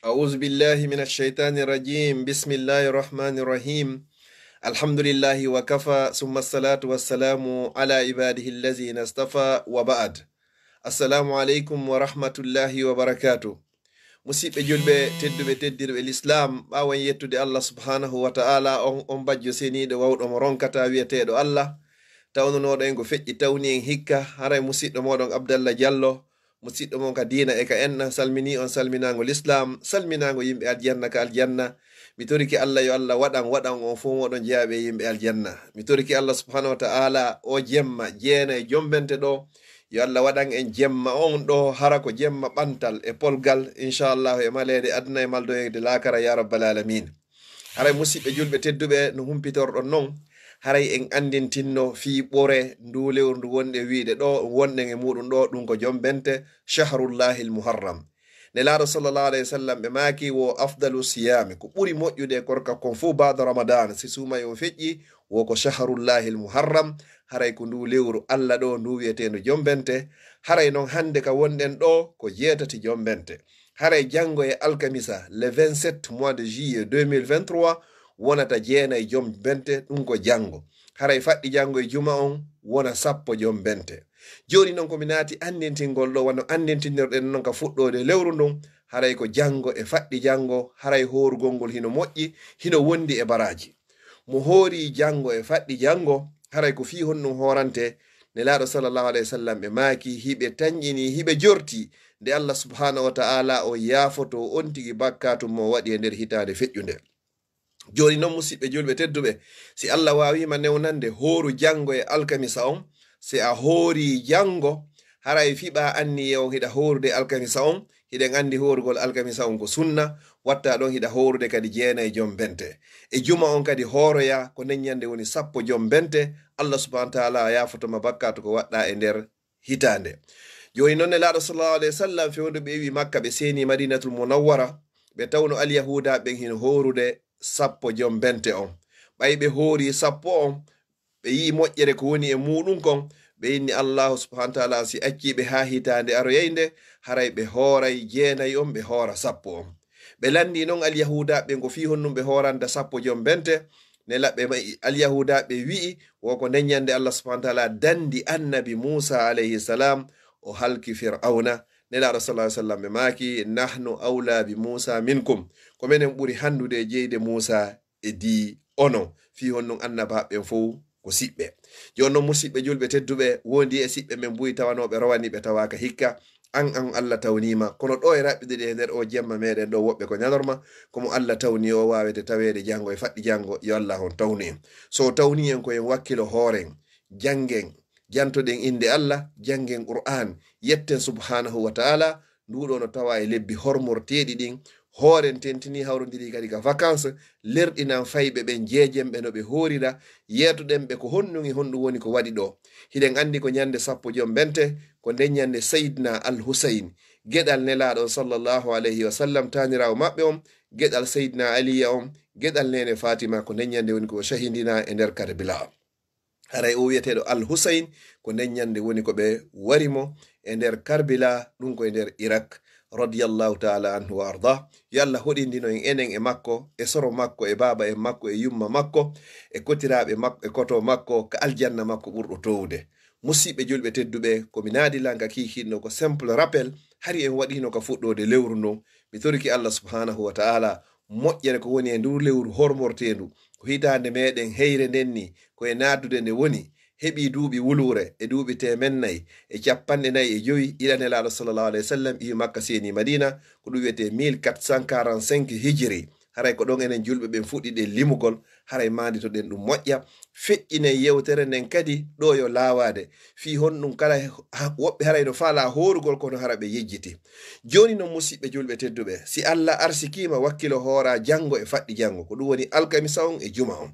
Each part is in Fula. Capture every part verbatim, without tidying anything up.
أعوذ بالله من الشيطان الرجيم. بسم الله الرحمن الرحيم. الحمد لله وكفى، ثم الصلاة والسلام على عباده الذين اصطفى، وبعد. السلام عليكم ورحمة الله وبركاته. Musidɓe julɓe tedduɓe, teddirɓe l'islam, ɓaawo en yettude Allah subhanahu wa ta'ala, on, on bajjo seniiɗo wawɗo mo ronkata wi'eteeɗo Allah, tawnunooɗo en ko feƴƴi tawni en hikka, haray musiɗɗo mooɗon Abdallah Diallo, musiɗɗo mon ka diina e ka enɗan, salmini on salminaango l'islam, salminaango yimɓe aljanna ka aljanna. Mi torike Allah yo Allah waɗan, waɗan on fow moɗon jeyaaɓe e yimɓe aljanna. Mi torike Allah subhanahu wa ta'ala o jemma jeenay jombente ɗo, yo Allah waɗan en jemma on ɗo, hara ko jemma ɓantal e polgal, inchallahu, e maleede aduna e maldoyeede laakara, ya rabbal alamin. Haray musiɓɓe julɓe tedduɓe, no humpitorɗon non, haray en andintinno fii ɓore ndu lewru ndu wonɗen wiide ɗo, wonɗen e muɗum ɗo, ɗum ko jombente, shahrullahil muharram. Nelaaɗo sallallahu alayhi wa sallam ɓe maaki wo afdalu siyami, ko ɓuri moƴƴude e korka kon fow ba'da ramadan, si suumay on feƴƴi, wo ko shahrullahil muharram, haray ko ndu lewru Allah ɗo ndu wi'eteendu jombente. Haray non hande ka wonɗen ɗo ko jeetati jombente. Haray janngo e alkamisa, le vingt-sept mois de juillet deux mille vingt-trois, wonata jeenay jombente, ɗum ko janngo. Haray faɗɗi janngo e juma on wona sappo jombente. Jooni non ko mi naati anndintingol ɗo, wano anndintinirɗen non ka fuɗɗoode lewru ndun, haray ko janngo e faɗɗi janngo, haray hoorugol ngol hino moƴƴi, hino wondi e baraaji. Mo hoori janngo e faɗɗi janngo, haray ko fii honɗum hoorante? Nelaaɗo sallallahu alayhi wa sallam ɓe maaki, hiɓe tanƴini, hiɓe jorti, nde Allah subhanahu wa ta'ala o yaafoto on tigi bakkaatu mo waɗi e nder hitaande feƴƴunde. Jooni non, musiɓɓe julɓe tedduɓe, si Allah waawiima newnande hooru janngo e alkamisa on, si a hoori janngo, haray fiɓa anniye on hiɗa hoorude alkamisa on, hiɗen anndi hoorugol alkamisa on ko sunna, watta ɗon hiɗa hoorude kadi jeenay jombente. E juma on kadi hooroya, ko nden ñande woni sappo jombente, Allah subhanahu wa ta'ala yaafotoma bakkaatu ko waɗɗa e nder hitaande. Jooni non, Nelaaɗo sallallahu alayhi wa sallam, fewndo ɓe iwi Makka, ɓe seeni Madinatul Munawwara, ɓe tawno Alyahuuda ɓen hino hoorude sappo jombente on. Ɓay ɓe hoori sappo on, ɓe yi'i moƴƴere ko woni e muɗum kon, ɓe inni Allahu subhanahu wa ta'ala si accii ɓe haa hitaande aroyaynde, haray ɓe hooray jeenay on, ɓe hoora sappo on. Ɓe lanndi non Alyahuuda ɓen ko fii honɗum ɓe hooranta sappo jombente, Nela-, ɓe ma-, Alyahuuda ɓe wi'i, wo ko nden ñande Allah subhanahu wa ta'ala dandi Annabi Muusa alayhi salam, o halki Fir'awna. Nelaaɗo sallallahu alayhi wa sallam ɓe maaki, "Nahnu awla bi Muusa minkum." Ko menen ɓuri handude e jeyde Muusa e dii onon. Fii honɗum annabaaɓe ɓen fow ko siɓɓe. Jooni non, musiɓɓe julɓe tedduɓe, wondi e siɓɓe men buy tawanooɓe rowani ɓe tawaaka hikka. An, an Allah tawniima. Kono ɗo e raɓɓiɗe ɗe e nder o jemma meɗen ɗo, woɓɓe ko ñalorma, ko mo Allah tawni o waawete taweede janngo e faɗɗi janngo, yo Allah on tawnu en. So o tawni en, ko en wakkilo hooren, janngen, jantoɗen innde Allah, janngen Qur'an, yetten subhanahu wa ta'ala, nduɗo no tawa e lebbi hormorteeɗi ɗin, hooren tentini hawrondiri kadi ka vacances, lerɗinan fayɓe ɓen jeejemɓe no ɓe hoorira, yeetoɗen ɓe ko honɗum e honɗum woni ko waɗi ɗo. Hiɗen anndi ko ñande sappo jombente, ko nden ñande Seydina Al Husayn, geɗal Nelaaɗo on sallallahu alayhi wa sallam, taaniraawo maɓɓe on, geɗal Seydina Aliya on, geɗal neene Fatima, ko nden ñande woni ko o shahidina e nder Karbila. Haray o wi'eteeɗo Al Husayn, ko nden ñande woni ko ɓe wari mo e nder Karbila, ɗum ko e nder Irak, radiyallahu ta'ala anhu wa arda. Yo Allah hoɗindino en enen e makko, e soro makko, e baaba en makko, e yumma makko, e kotiraaɓe makko, e koto makko, ka aljanna makko ɓurɗo towude. Musiɓɓe julɓe tedduɓe, ko mi naadi lan ka kiikiɗno ko simple rappel, hari en waɗino ka fuɗɗoode lewru ndun. Mi toriki Allah subhanahu wa ta'ala moƴƴere ko woni e ndu lewru hormorteendu. Ko hitaande meɗen heyre nden ni, ko e naatdude nde woni, heɓi duuɓi wuluure e duuɓi teemen nayi e capanɗe nayi e jowi, ila Nelaaɗo sallallahu alayhi wa sallam iwi Makka seeni Madina, ko ɗum wiyetee mille quatre cent quarante-cinq hijri. Haray ko ɗon enen julɓe ɓen fuɗɗiɗen limugol, haray maanditoɗen ɗum moƴƴa. Feƴƴinen yewtere nden kadi ɗo yo laawaade. Fii honɗum kala he-, ha-, woɓɓe haray no faalaa hoorugol, kono hara ɓe yejjiti. Jooni non, musiɓɓe julɓe tedduɓe, si Allah arsikiima wakkilo hooraa janngo e faɗɗi janngo, ko ɗum woni alkamisa on e juma on.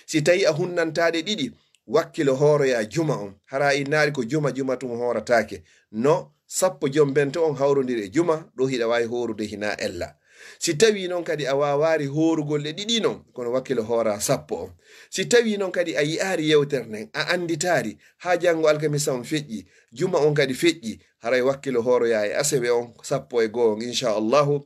Si tawii a hunnantaa ɗe ɗiɗi, wakkilo hooroyaa juma on. Hara innaali ko juma, juma tun hoorataake. No sappo jombente on hawrondiri e juma, ɗo hiɗa waawi hoorude hinaa ella. Si tawii non kadi a waawaari hoorugol ɗe ɗiɗi non, kono wakkilo hooraa sappo on. Si tawii non kadi a yi'aari yewtere nden, a annditaari, haa janngo alkamisa on feƴƴi, juma on kadi feƴƴi, haray wakkilo hooroyaa e asewe on, sappo e goo on, inchallahu.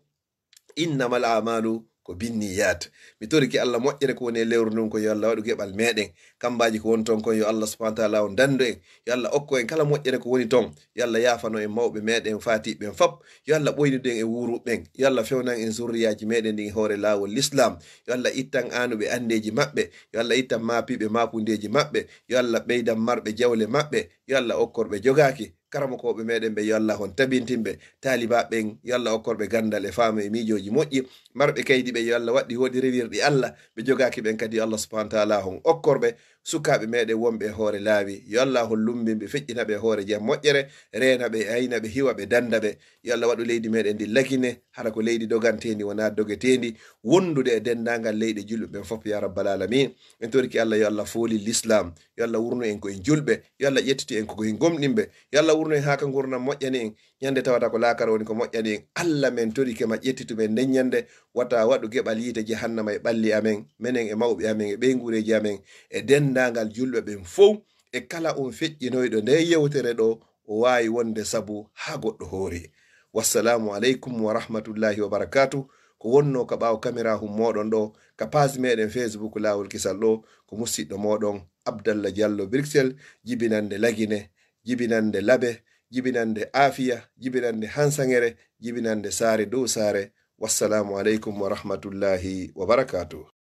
Innamal amalu ko binniyat. Mi toriki Allah moƴƴere ko woni e lewru ndun ko yo Allah waɗu geɓal meɗen. Kambaji ko woni ton kon yo Allah subhanahu wa ta'ala on dandu en. Yo Allah okko en kala moƴƴere ko woni ton. Yo Allah yaafano en mawɓe meɗen fatiɓe ɓen fop. Yo Allah ɓoynidu en e wuuruɓe ɓen. Yo Allah fewnan en zurriyaji meɗen ɗin e hoore laawol l'islam. Yo Allah ittan anuɓe andeji maɓɓe. Yo Allah ittan maapiɓe maapundeji maɓɓe. Yo Allah ɓeydan marɓe jawle maɓɓe. Yo Allah okkorɓe jogaki. Karamokooɓe meɗen ɓe yo Allah on tabintin ɓe. Taaliba ɓen yo Allah okkorɓe gandal e faamu e miijooji moƴƴi. Marɓe kaydi ɓe yo Allah waɗɗi woɗi rewirɗi Allah. Ɓe jogaaki ɓen kadi yo Allah subhanahu wa ta'ala on okkorɓe. Sukaaɓe meɗen wonɓe e hoore laawi yo Allah on lumbin ɓe feƴƴina ɓe e hoore jam moƴƴere. Reena ɓe, ayna ɓe, hiwa ɓe, danda ɓe. Yo Allah waɗu leydi meɗen ndi Lagine hara ko leydi dogantendi wona dogetendi wondude e dendangal leyɗe julɓe ɓen fof ya rabbal alamin. En toriki Allah yo Allah fooli l'islam. Yo Allah wurnu en ko en julɓe. Yo Allah ƴettitu en ko en gomɗinɓe. Yo Allah wurnu en haa ka ngurndan moƴƴani en. Ñande tawata ko laakara woni ko moƴƴani en. Allah men torike ma ƴettitu men nden ñande. Wata waɗu geɓal yiite jahannama e ɓalli amen. Menen e mawɓe amen e ɓeynguureeji amen. E dendaangal julɓe ɓen fow. E kala on feƴƴinoyɗo nde yewtere ɗo. O waawi wonde sabu haa goɗɗo hoori. Wassalamu aleykum wa rahmatullahi wa barakatuh. Ko wonno ka ɓaawo kamirahun moɗon ɗo. Ka page meɗen Facebook Laawol Kisal ɗo. Ko musiɗɗo moɗon Abdallah Diallo Bruxelles, jibinande Lagine, jibinande Labe, jibinande Afiya, jibinande Hansangere, jibinande Saare dow Saare. Wassalamu aleykum wa rahmatullahi wa barakatuh.